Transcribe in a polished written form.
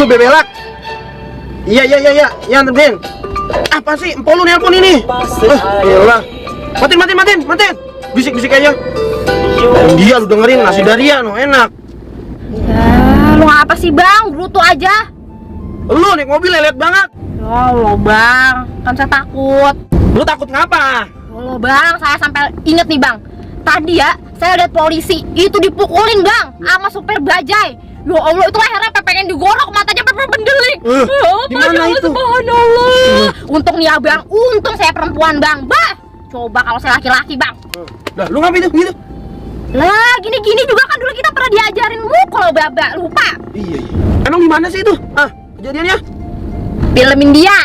Lu bebelak. Iya, temen. Apa sih? Empol lu nelpon ini. Iyalah. Matiin. Bisik-bisik aja. Dia lu dengerin nasi Daria, no enak. Ya, lu apa sih bang? Bruto aja. Lu naik mobil lelet banget. Ya Allah bang, kan saya takut. Lu takut ngapa? Allah bang, saya sampai inget nih bang. Tadi ya, saya lihat polisi itu dipukulin bang, sama supir bajai. Ya Allah, itu lehernya pengen digorok, matanya bendelik. Gimana itu? Subhanallah. Untung nih ya bang, untung saya perempuan bang. Bah, coba kalau saya laki-laki bang. Lah, lu ngapain itu gitu? Lah, gini-gini juga kan dulu kita pernah diajarin mukul baba, lupa. Iya. Emang gimana sih itu? Kejadiannya? Film India.